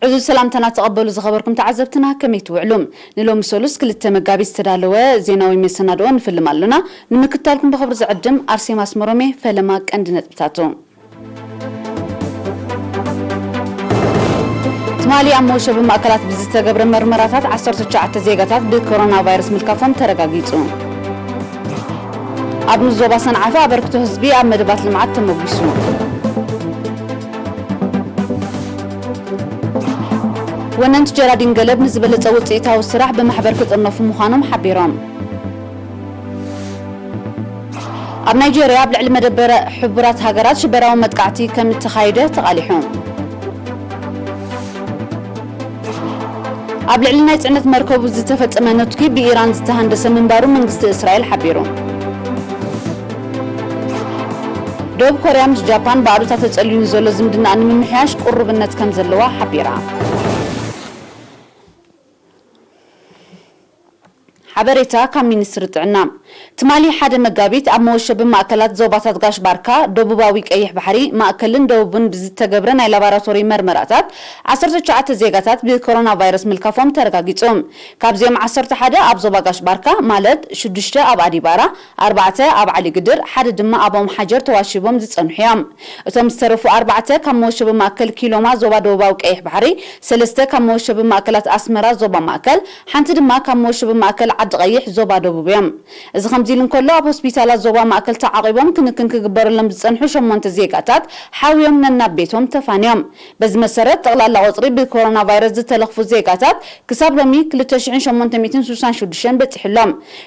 ዕዙዝ ሰላምታና ተቐበሉ ዝኸበርኩም ተዓዘብትና፣ ከመይ ትውዕሉ? ንሎሚ ሰሉስ ክልተ መጋቢት ዝተዳለወ ዜናዊ መሰናድኦ ንፍልም ኣለና። ንምክትታልኩም ብኽብሪ ዝዕድም ኣርሴማ ኣስመሮሜ። ፈለማ ቀንዲ ነጥብታቱ። ትማሊ ኣብ መወሸቢ ማእከላት ብዝተገብረ መርመራታት ዓሰርተ ትሽዓተ ዜጋታት ብኮሮና ቫይረስ ምልካፎም ተረጋጊጹ። ኣብ ንዞባ ሰንዓፈ ኣበርክቶ ህዝቢ ኣብ መደባት ልምዓት ተመጒሱ። ወነንቲ ጀራዲን ገለብ ንዝበለጸ ውጽኢታዊ ስራሕ ብማሕበር ክጥርነፉ ምዃኖም ሓቢሮም። ኣብ ናይጀርያ ኣብ ልዕሊ መደበር ሕቡራት ሃገራት ሽበራዊ መጥቃዕቲ ከም እተኻየደ ተቓሊሑ። ኣብ ልዕሊ ናይ ጽዕነት መርከቡ ዝተፈጸመ ነትጒ ብኢራን ዝተሃንደሰ ምንባሩ መንግስቲ እስራኤል ሓቢሩ። ደቡብ ኮርያ ምስ ጃፓን ብኣሉታ ተጸልዩ ንዘሎ ዝምድና ንምምሕያሽ ቅሩብነት ከም ዘለዋ ሓቢራ። ሓበሬታ ካብ ሚኒስትሪ ጥዕና። ትማሊ ሓደ መጋቢት ኣብ መወሸቢ ማእከላት ዞባታት ጋሽ ባርካ፣ ደቡባዊ ቀይሕ ባሕሪ፣ ማእከልን ደቡብን ብዝተገብረ ናይ ላቦራቶሪ መርመራታት ዓሰርተ ትሽዓተ ዜጋታት ብኮሮና ቫይረስ ምልካፎም ተረጋጊጹ። ካብዚኦም ዓሰርተ ሓደ ኣብ ዞባ ጋሽ ባርካ፣ ማለት ሽዱሽተ ኣብ ኣዲባራ፣ ኣርባዕተ ኣብ ዓሊ ግድር፣ ሓደ ድማ ኣብ ኦም ሓጀር ተዋሺቦም ዝጸንሑ እዮም። እቶም ዝተረፉ ኣርባዕተ ካብ መወሸቢ ማእከል ኪሎማ ዞባ ደቡባዊ ቀይሕ ባሕሪ፣ ሰለስተ ካብ መወሸቢ ማእከላት ኣስመራ ዞባ ማእከል፣ ሓንቲ ድማ ካብ መወሸቢ ማእከል ዓዲ ቀይሕ ዞባ ደቡብ እዮም። እዚ ከምዚ ኢሉ እንከሎ፣ ኣብ ሆስፒታላት ዞባ ማእከል ተዓቒቦም ክንክን ክግበረሎም ዝጸንሑ ሸሞንተ ዜጋታት ሓውዮም ነናብ ቤቶም ተፋንዮም። በዚ መሰረት፣ ጠቕላላ ቁጽሪ ብኮሮና ቫይረስ ዝተለኽፉ ዜጋታት ክሳብ ሎሚ ክልተ ሽሕን ሸሞንተ ሚእትን ስሳን ሽዱሽተን በጺሑ ኣሎ።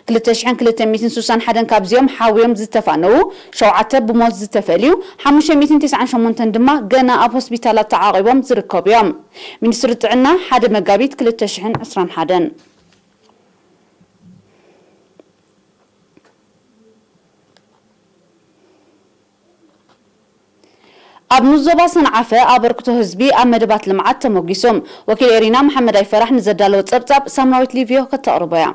ክልተ ሽሕን ክልተ ሚእትን ስሳን ሓደን ካብዚኦም ሓውዮም ዝተፋነዉ፣ ሸውዓተ ብሞት ዝተፈልዩ፣ ሓሙሽተ ሚእትን ተስዓን ሸሞንተን ድማ ገና ኣብ ሆስፒታላት ተዓቒቦም ዝርከቡ እዮም። ሚኒስትሪ ጥዕና፣ ሓደ መጋቢት ክልተ ሽሕን ዕስራን ሓደን። ኣብ ንኡስ ዞባ ሰንዓፈ ኣበርክቶ ህዝቢ ኣብ መደባት ልምዓት ተመጒሱ። ወኪል ኤሪና መሓመድ ኣይፈራሕ ንዘዳለወ ጸብጻብ ሳምራዊት ሊቭዮ ከተቕርቦ እያ።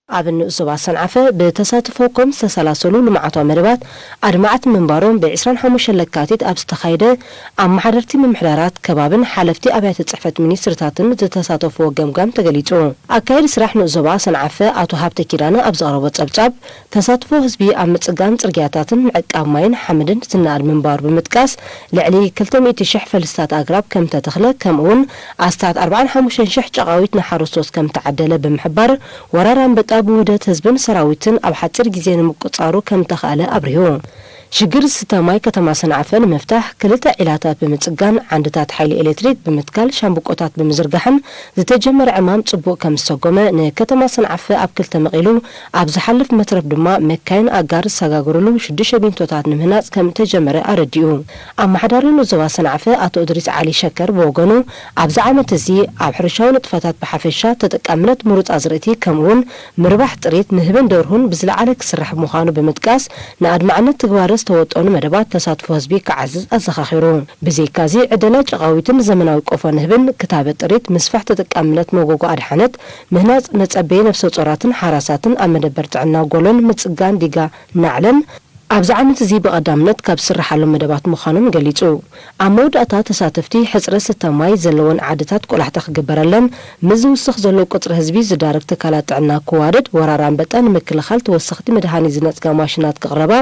ኣብ ንኡስ ዞባ ሰንዓፈ ብተሳትፎ ኮም ዝተሰላሰሉ ልምዓታዊ መደባት ኣድማዕቲ ምንባሮም ብ ዕስራን ሓሙሽተን ለካቲት ኣብ ዝተኻየደ ኣመሓደርቲ ምምሕዳራት ከባብን ሓለፍቲ ኣብያተ ጽሕፈት ሚኒስትርታትን ዝተሳተፍዎ ገምጋም ተገሊጹ። ኣካያዲ ስራሕ ንኡስ ዞባ ሰንዓፈ ኣቶ ሃብተ ኪዳነ ኣብ ዘቕረቦ ጸብጻብ፣ ተሳትፎ ህዝቢ ኣብ ምጽጋን ጽርግያታትን ምዕቃብ ማይን ሓመድን ዝነኣድ ምንባሩ ብምጥቃስ፣ ልዕሊ ክልተ ሚእቲ ሽሕ ፈልስታት ኣግራብ ከም ተተኽለ፣ ከምኡ'ውን ኣስታት ኣርባዓን ሓሙሽተን ሽሕ ጨቓዊት ንሓረስቶት ከም ተዓደለ ብምሕባር፣ ወራር ኣንበጣ ብውህደት ህዝብን ሰራዊትን ኣብ ሓጺር ግዜ ንምቁጽጻሩ ከም ተኻእለ ኣብሪሁ። ሽግር ዝስተ ማይ ከተማ ሰንዓፈ ንምፍታሕ ክልተ ዒላታት ብምጽጋን፣ ዓንድታት ሓይሊ ኤሌክትሪክ ብምትካል፣ ሻምብቆታት ብምዝርጋሕን ዝተጀመረ ዕማም ጽቡቕ ከም ዝሰጎመ፣ ንከተማ ሰንዓፈ ኣብ ክልተ መቒሉ ኣብ ዝሓልፍ መትረፍ ድማ መካይን ኣጋር ዝሰጋገሩሉ ሽዱሽተ ቢንቶታት ንምህናጽ ከም እተጀመረ ኣረዲኡ። ኣመሓዳሪ ንኡስ ዞባ ሰንዓፈ ኣቶ እድሪስ ዓሊ ሸከር ብወገኑ፣ ኣብዚ ዓመት እዚ ኣብ ሕርሻዊ ንጥፈታት ብሓፈሻ፣ ተጠቃምነት ምሩጽ ኣዝርእቲ፣ ከምኡ'ውን ምርባሕ ጥሪት ንህብን ደርሁን ብዝለዓለ ክስራሕ ምዃኑ ብምጥቃስ፣ ንኣድማዕነት ትግባረ ዝተወጠኑ መደባት ተሳትፎ ህዝቢ ክዓዝዝ ኣዘኻኺሩ። ብዘይካዚ፣ ዕደላ ጨቓዊትን ዘመናዊ ቆፎ ንህብን ክታበት ጥሪት፣ ምስፋሕ ተጠቃምነት መጎጎ ኣድሓነት፣ ምህናጽ መጸበዪ ነብሰ ጾራትን ሓራሳትን ኣብ መደበር ጥዕና ጎሎን ምጽጋን ዲጋ ናዕለን ኣብዚ ዓመት እዚ ብቐዳምነት ካብ ዝስርሓሎም መደባት ምዃኖም ገሊጹ። ኣብ መወዳእታ ተሳተፍቲ፣ ሕጽረት ዝስተ ማይ ዘለወን ዓድታት ቆላሕታ ክግበረለን፣ ምስ ዝውስኽ ዘሎ ቁጽሪ ህዝቢ ዝዳረግ ትካላት ጥዕና ክዋደድ፣ ወራር ኣንበጣ ንምክልኻል ተወሰኽቲ መድሃኒት ዝነጽጋ ማሽናት ክቕረባ፣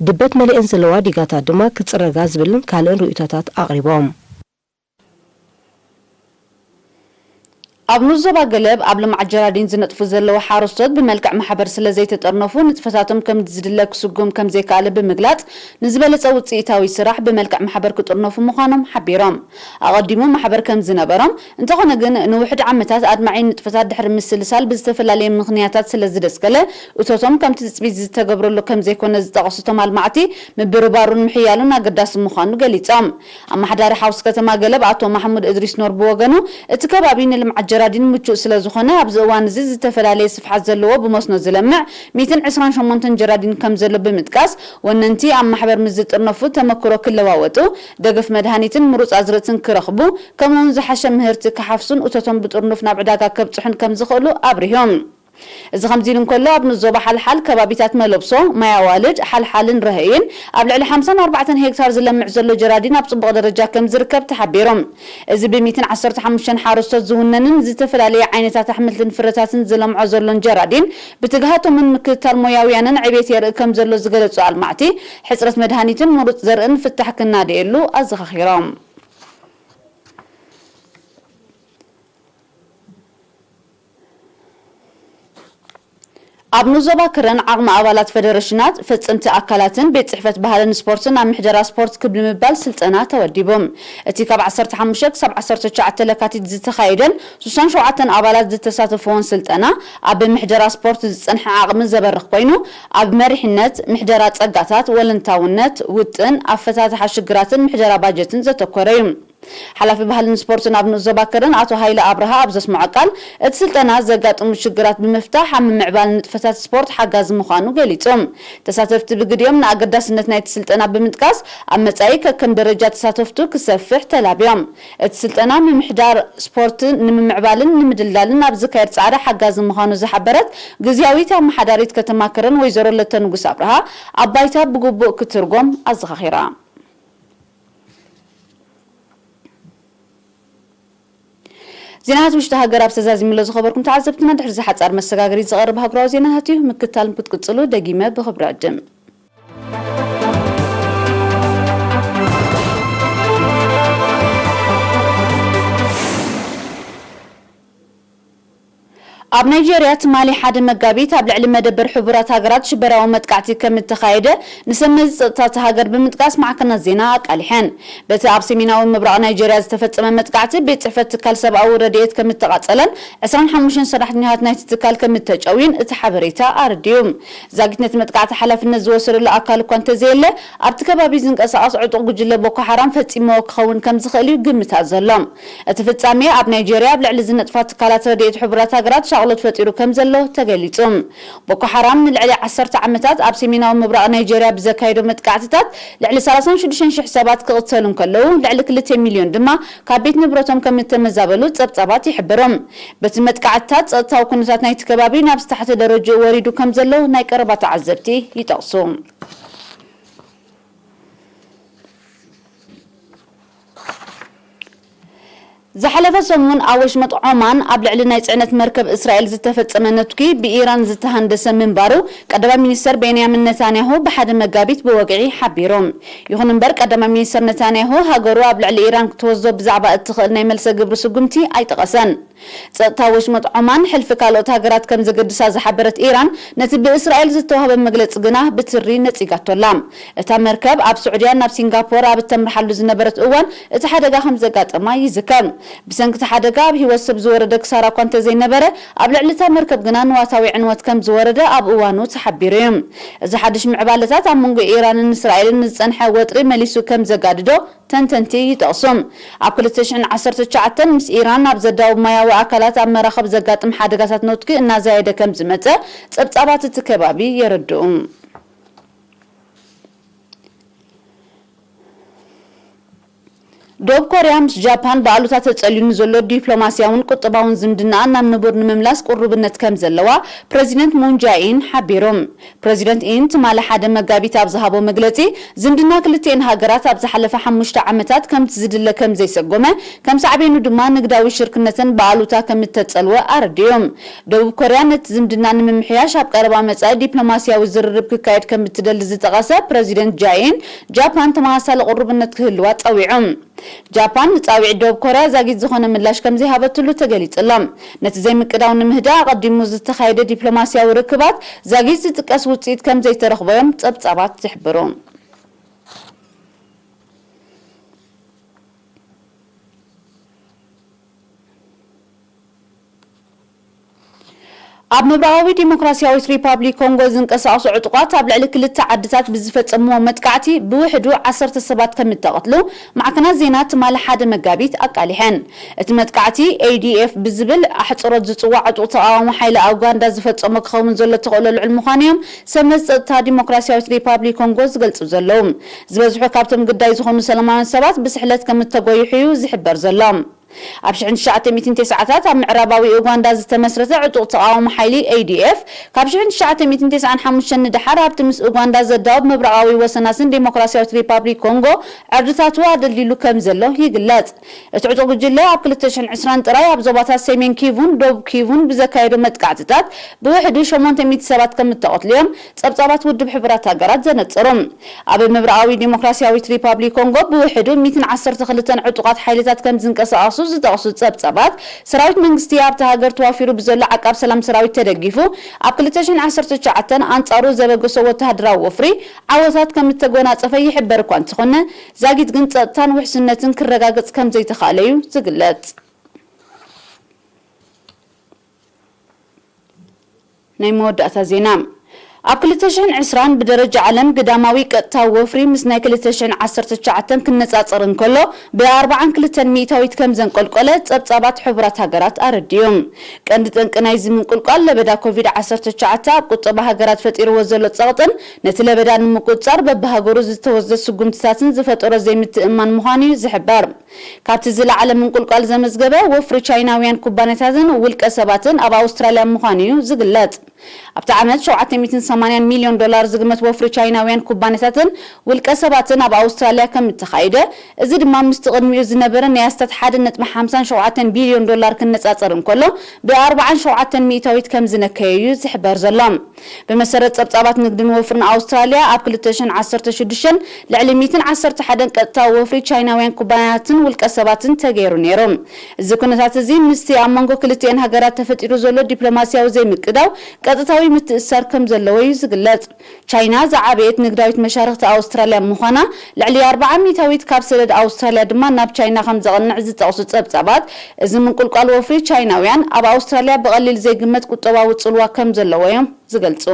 ድበት መሊኤን ዘለዋ ዲጋታት ድማ ክጽረጋ ዝብልን ካልእን ርእይቶታት ኣቕሪቦም። ኣብ ንኡስ ዞባ ገለብ ኣብ ልምዓት ጀራዲን ዝነጥፉ ዘለዉ ሓረስቶት ብመልክዕ ማሕበር ስለ ዘይተጠርነፉ ንጥፈታቶም ከም ዝድለ ክስጉም ከም ዘይከኣለ ብምግላጽ፣ ንዝበለጸ ውጽኢታዊ ስራሕ ብመልክዕ ማሕበር ክጥርነፉ ምዃኖም ሓቢሮም። ኣቐዲሙ ማሕበር ከም ዝነበሮም፣ እንተኾነ ግን ንውሑድ ዓመታት ኣድማዒ ንጥፈታት ድሕሪ ምስልሳል ብዝተፈላለየ ምኽንያታት ስለ ዝደስከለ፣ እቶቶም ከምቲ ትጽቢት ዝተገብረሉ ከም ዘይኮነ ዝጠቐሱ እቶም ኣልማዕቲ፣ ምብርባሩን ምሕያሉን ኣገዳሲ ምዃኑ ገሊጾም። ኣመሓዳሪ ሓውሲ ከተማ ገለብ ኣቶ ማሕሙድ እድሪስ ኖር ብወገኑ፣ እቲ ከባቢ ንልምዓት ጀራዲን ምቹእ ስለ ዝኾነ፣ ኣብዚ እዋን እዚ ዝተፈላለየ ስፍሓት ዘለዎ ብመስኖ ዝለምዕ ሚእትን ዕስራን ሸሞንተን ጀራዲን ከም ዘሎ ብምጥቃስ፣ ወነንቲ ኣብ ማሕበር ምስ ዝጥርነፉ ተመክሮ ክለዋወጡ፣ ደገፍ መድሃኒትን ምሩጽ ኣዝርእትን ክረኽቡ፣ ከምኡውን ዝሓሸ ምህርቲ ክሓፍሱን እቶቶም ብጥርኑፍ ናብ ዕዳጋ ከብጽሑን ከም ዝኽእሉ ኣብሪሆም። እዚ ከምዚ ኢሉ እንከሎ፣ ኣብ ንዞባ ሓልሓል ከባቢታት መለብሶ፣ ማይ ኣዋልድ፣ ሓልሓልን ረህይን ኣብ ልዕሊ ሓምሳን ኣርባዕተን ሄክታር ዝለምዕ ዘሎ ጀራዲን ኣብ ጽቡቕ ደረጃ ከም ዝርከብ ተሓቢሩ። እዚ ብ ሚእትን ዓሰርተ ሓሙሽተን ሓረስቶት ዝውነንን ዝተፈላለየ ዓይነታት ኣሕምልትን ፍረታትን ዝለምዖ ዘሎን ጀራዲን ብትግሃቶምን ምክትታል ሞያውያንን ዕቤት የርኢ ከም ዘሎ ዝገለጹ ኣልማዕቲ፣ ሕጽረት መድሃኒትን ምሩጽ ዘርእን ፍታሕ ክናደየሉ ኣዘኻኺሮም። ኣብ ንዞባ ክረን ዓቕሚ ኣባላት ፈደረሽናት፣ ፈጸምቲ ኣካላትን ቤት ጽሕፈት ባህልን ስፖርትን ኣብ ምሕደራ ስፖርት ክብ ንምባል ስልጠና ተወዲቡ። እቲ ካብ ዓሰርተ ሓሙሽተ ክሳብ ዓሰርተ ትሽዓተ ለካቲት ዝተኻየደን ስሳን ሸውዓተን ኣባላት ዝተሳተፍዎን ስልጠና፣ ኣብ ምሕደራ ስፖርት ዝጸንሐ ዓቕሚ ዘበርኽ ኮይኑ፣ ኣብ መሪሕነት፣ ምሕደራ ጸጋታት፣ ወለንታውነት፣ ውጥን፣ ኣፈታትሓ ሽግራትን ምሕደራ ባጀትን ዘተኮረ እዩ። ሓላፊ ባህልን ስፖርትን ኣብ ንኡስ ዞባ ከረን ኣቶ ሃይለ ኣብርሃ ኣብ ዘስምዖ ቃል፣ እቲ ስልጠና ዘጋጥሙ ሽግራት ብምፍታሕ ኣብ ምምዕባል ንጥፈታት ስፖርት ሓጋዚ ምዃኑ ገሊጹ። ተሳተፍቲ ብግዲኦም ንኣገዳስነት ናይቲ ስልጠና ብምጥቃስ፣ ኣብ መጻኢ ከከም ደረጃ ተሳተፍቱ ክሰፍሕ ተላብዮም። እቲ ስልጠና ምምሕዳር ስፖርት ንምምዕባልን ንምድልዳልን ኣብ ዝካየድ ጻዕሪ ሓጋዚ ምዃኑ ዝሓበረት ግዝያዊት ኣመሓዳሪት ከተማ ከረን ወይዘሮ ለተ ንጉስ ኣብርሃ፣ ኣብ ባይታ ብግቡእ ክትርጎም ኣዘኻኺራ። ዜናታት ውሽጢ ሃገር ኣብ ተዛዚምሎ ዝኸበርኩም ተዓዘብትና፣ ድሕሪ ዝሓጻር መሰጋገሪት ዝቐርብ ሃገራዊ ዜናታት እዩ። ምክታል ክትቅጽሉ ደጊመ ብኽብሪ ዕድም። ኣብ ናይጄርያ ትማሊ ሓደ መጋቢት ኣብ ልዕሊ መደበር ሕቡራት ሃገራት ሽበራዊ መጥቃዕቲ ከም እተኻየደ ንሰመዚ ጸጥታ እታ ሃገር ብምጥቃስ ማዕከናት ዜና ኣቃሊሐን። በቲ ኣብ ሰሜናዊ ምብራቕ ናይጄርያ ዝተፈጸመ መጥቃዕቲ፣ ቤት ጽሕፈት ትካል ሰብኣዊ ረድኤት ከም እተቓጸለን ዕስራን ሓሙሽተን ሰራሕተኛታት ናይቲ ትካል ከም እተጨውዩን እቲ ሓበሬታ ኣረዲኡ። ዛጊት ነቲ መጥቃዕቲ ሓላፍነት ዝወሰደሉ ኣካል እኳ እንተዘየለ፣ ኣብቲ ከባቢ ዝንቀሳቐስ ዕጡቕ ጉጅለ ቦኮ ሓራም ፈጺምዎ ክኸውን ከም ዝኽእል እዩ ግምታት ዘሎ። እቲ ፍጻሜ ኣብ ናይጄርያ ኣብ ልዕሊ ዝነጥፋ ትካላት ረድኤት ሕቡራት ሃገራት ሻቕሎት ፈጢሩ ከም ዘሎ ተገሊጹ። ቦኮ ሓራም ንልዕሊ ዓሰርተ ዓመታት ኣብ ሰሜናዊ ምብራቕ ናይጄርያ ብዘካየዶ መጥቃዕትታት ልዕሊ ሰላሳን ሽዱሽተን ሽሕ ሰባት ክቕተሉ እንከለዉ፣ ልዕሊ ክልተ ሚልዮን ድማ ካብ ቤት ንብረቶም ከም እተመዛበሉ ጸብጻባት ይሕብሩ። በቲ መጥቃዕትታት፣ ጸጥታዊ ኩነታት ናይቲ ከባቢ ናብ ዝተሓተ ደረጃኡ ወሪዱ ከም ዘሎ ናይ ቀረባ ተዓዘብቲ ይጠቕሱ። ዝሓለፈ ሰሙን ኣብ ወሽመጥ ዖማን ኣብ ልዕሊ ናይ ጽዕነት መርከብ እስራኤል ዝተፈጸመ ነትጒ ብኢራን ዝተሃንደሰ ምንባሩ ቀዳማይ ሚኒስተር ቤንያሚን ነታንያሁ ብሓደ መጋቢት ብወግዒ ሓቢሩ። ይኹን እምበር፣ ቀዳማይ ሚኒስተር ነታንያሁ ሃገሩ ኣብ ልዕሊ ኢራን ክትወስዶ ብዛዕባ እትኽእል ናይ መልሰ ግብሪ ስጉምቲ ኣይጠቐሰን። ጸጥታ ወሽመጥ ዖማን ሕልፊ ካልኦት ሃገራት ከም ዘገድሳ ዝሓበረት ኢራን፣ ነቲ ብእስራኤል ዝተዋህበ መግለጺ ግና ብትሪ ነጺጋቶ ኣላ። እታ መርከብ ኣብ ስዑድያ ናብ ሲንጋፖር ኣብ እተምርሓሉ ዝነበረት እዋን እቲ ሓደጋ ከም ዘጋጠማ ይዝከር። ብሰንኪ እቲ ሓደጋ ኣብ ህይወት ሰብ ዝወረደ ክሳራ እኳ እንተዘይነበረ፣ ኣብ ልዕሊ እታ መርከብ ግና ንዋታዊ ዕንወት ከም ዝወረደ ኣብ እዋኑ ተሓቢሩ እዩ። እዚ ሓድሽ ምዕባለታት ኣብ መንጎ ኢራንን እስራኤልን ንዝጸንሐ ወጥሪ መሊሱ ከም ዘጋድዶ ተንተንቲ ይጠቕሱ። ኣብ ክልተ ሽሕን ዓሰርተ ትሽዓተን ምስ ኢራን ኣብ ዘዳውብ ማያዊ ኣካላት ኣብ መራኽብ ዘጋጥም ሓደጋታት ነትጒ እናዛየደ ከም ዝመጸ ጸብጻባት እቲ ከባቢ የረድኡ። ደቡብ ኮርያ ምስ ጃፓን ብኣሉታ ተጸልዩ ንዘሎ ዲፕሎማስያውን ቁጠባውን ዝምድናኣ ናብ ንቡር ንምምላስ ቁሩብነት ከም ዘለዋ ፕረዚደንት ሙን ጃኢን ሓቢሩ። ፕረዚደንት ኢን ትማሊ ሓደ መጋቢት ኣብ ዝሃቦ መግለጺ፣ ዝምድና ክልቲኤን ሃገራት ኣብ ዝሓለፈ ሓሙሽተ ዓመታት ከምቲ ዝድለ ከም ዘይሰጎመ፣ ከም ሳዕቤኑ ድማ ንግዳዊ ሽርክነተን ብኣሉታ ከም እተጸልወ ኣረዲኡ። ደቡብ ኮርያ ነቲ ዝምድና ንምምሕያሽ ኣብ ቀረባ መጻኢ ዲፕሎማስያዊ ዝርርብ ክካየድ ከም እትደሊ ዝጠቐሰ ፕረዚደንት ጃይን፣ ጃፓን ተመሳሳሊ ቅሩብነት ክህልዋ ጸዊዑ። ጃፓን ንጻውዒት ደቡብ ኮርያ ዛጊት ዝኾነ ምላሽ ከም ዘይሃበትሉ ተገሊጹ ኣሎ። ነቲ ዘይምቅዳው ንምህዳእ ኣቐዲሙ ዝተኻየደ ዲፕሎማስያዊ ርክባት ዛጊት ዝጥቀስ ውጽኢት ከም ዘይተረኽቦ እዮም ጸብጻባት ዝሕብሩ። ኣብ ምብራቓዊ ዲሞክራሲያዊት ሪፓብሊክ ኮንጎ ዝንቀሳቐሱ ዕጡቓት ኣብ ልዕሊ ክልተ ዓድታት ብዝፈጸምዎ መጥቃዕቲ ብውሕዱ ዓሰርተ ሰባት ከም እተቐትሉ ማዕከናት ዜና ትማሊ ሓደ መጋቢት ኣቃሊሐን። እቲ መጥቃዕቲ ኤ ዲ ኤፍ ብዝብል ኣሕጽሮት ዝጽዋዕ ዕጡቕ ተቓዋሚ ሓይሊ ኣብ ኡጋንዳ ዝፈጸሞ ክኸውን ዘሎ ተኽእሎ ልዑል ምዃኑ እዮም ሰመዝ ጸጥታ ዲሞክራሲያዊት ሪፓብሊክ ኮንጎ ዝገልጹ ዘለዉ። ዝበዝሑ ካብቶም ግዳይ ዝኾኑ ሰላማውያን ሰባት ብስሕለት ከም እተጎይሑ እዩ ዝሕበር ዘሎ። ኣብ ሽሕን ትሽዓተ ሚእትን ተስዓታት ኣብ ምዕራባዊ ኡጋንዳ ዝተመስረተ ዕጡቕ ተቓውሞ ሓይሊ ኤ ዲ ኤፍ፣ ካብ ሽሕን ትሽዓተ ሚእትን ተስዓን ሓሙሽተን ንደሓር ኣብቲ ምስ ኡጋንዳ ዘዳውብ ምብራቓዊ ወሰናስን ዴሞክራሲያዊት ሪፓብሊክ ኮንጎ ዕርድታቱ ኣደልዲሉ ከም ዘሎ ይግለጽ። እቲ ዕጡቕ ጉጅለ ኣብ ክልተ ሽሕን ዕስራን ጥራይ ኣብ ዞባታት ሰሜን ኪቩን ደቡብ ኪቩን ብዘካየዶ መጥቃዕትታት ብውሕዱ ሸሞንተ ሚእቲ ሰባት ከም እተቐትሉ እዮም ጸብጻባት ውድብ ሕቡራት ሃገራት ዘነጸሩ። ኣብ ምብራቓዊ ዴሞክራሲያዊት ሪፓብሊክ ኮንጎ ብውሕዱ ሚእትን ዓሰርተ ክልተን ዕጡቓት ሓይልታት ከም ዝንቀሳቐሱ ዝጠቕሱ ጸብጻባት፣ ሰራዊት መንግስቲ ኣብታ ሃገር ተዋፊሩ ብዘሎ ዓቃብ ሰላም ሰራዊት ተደጊፉ ኣብ ክልተ ሽሕን ዓሰርተ ትሽዓተን ኣንጻሩ ዘበገሶ ወተሃደራዊ ወፍሪ ዓወታት ከም እተጎናጸፈ ይሕበር እኳ እንተኾነ፣ ዛጊት ግን ጸጥታን ውሕስነትን ክረጋገጽ ከም ዘይተኻእለ እዩ ዝግለጽ። ናይ መወዳእታ ዜና። ኣብ ክልተ ሽሕን ዕስራን ብደረጃ ዓለም ግዳማዊ ቀጥታዊ ወፍሪ ምስ ናይ ክልተ ሽሕን ዓሰርተ ትሽዓተን ክነጻጸር እንከሎ፣ ብኣርባዓን ክልተን ሚእታዊት ከም ዘንቆልቆለ ጸብጻባት ሕቡራት ሃገራት ኣረዲኡ። ቀንዲ ጠንቂ ናይዚ ምንቁልቋል ለበዳ ኮቪድ ዓሰርተ ትሽዓተ ኣብ ቁጠባ ሃገራት ፈጢርዎ ዘሎ ጸቕጥን ነቲ ለበዳ ንምቁጽጻር በብሃገሩ ዝተወስደ ስጉምትታትን ዝፈጠሮ ዘይምትእምማን ምዃኑ እዩ ዝሕበር። ካብቲ ዝለዓለ ምንቁልቋል ዘመዝገበ ወፍሪ ቻይናውያን ኩባንያታትን ውልቀ ሰባትን ኣብ ኣውስትራልያ ምዃኑ እዩ ዝግለጽ። ኣብቲ ዓመት ሸውዓተ ሚእትን ሰማንያን ሚልዮን ዶላር ዝግመት ወፍሪ ቻይናውያን ኩባንያታትን ውልቀ ሰባትን ኣብ ኣውስትራልያ ከም እተኻየደ፣ እዚ ድማ ምስቲ ቅድሚኡ ዝነበረ ናይ ኣስታት ሓደ ነጥቢ ሓምሳን ሸውዓተን ቢልዮን ዶላር ክነጻጸር እንከሎ፣ ብኣርባዓን ሸውዓተን ሚእታዊት ከም ዝነከየ እዩ ዝሕበር ዘሎ። ብመሰረት ጸብጻባት ንግድን ወፍርን ኣውስትራልያ፣ ኣብ ክልተ ሽሕን ዓሰርተ ሽዱሽተን ልዕሊ ሚእትን ዓሰርተ ሓደን ቀጥታዊ ወፍሪ ቻይናውያን ኩባንያትን ውልቀ ሰባትን ተገይሩ ነይሩ። እዚ ኩነታት እዚ ምስቲ ኣብ መንጎ ክልቲኤን ሃገራት ተፈጢሩ ዘሎ ዲፕሎማስያዊ ዘይምቅዳው ቀጥታዊ ምትእስሳር ከም ዘለዎ እዩ ዝግለጽ። ቻይና ዝዓበየት ንግዳዊት መሻርኽቲ ኣውስትራልያ ምዃና፣ ልዕሊ ኣርብዓ ሚእታዊት ካብ ሰደድ ኣውስትራልያ ድማ ናብ ቻይና ከም ዘቕንዕ ዝጠቕሱ ጸብጻባት፣ እዚ ምንቁልቋል ወፍሪ ቻይናውያን ኣብ ኣውስትራልያ ብቐሊል ዘይግመት ቁጠባዊ ጽልዋ ከም ዘለዎ እዮም ዝገልጹ።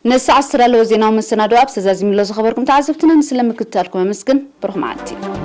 ነዚ ሰዓት ዝተዳለወ ዜናዊ መሰናድኦ ኣብ ተዛዚምሎ ዝኸበርኩም ተዓዘብትና ንስለ ምክትታልኩም ኣመስግን። ብሩኽ መዓልቲ።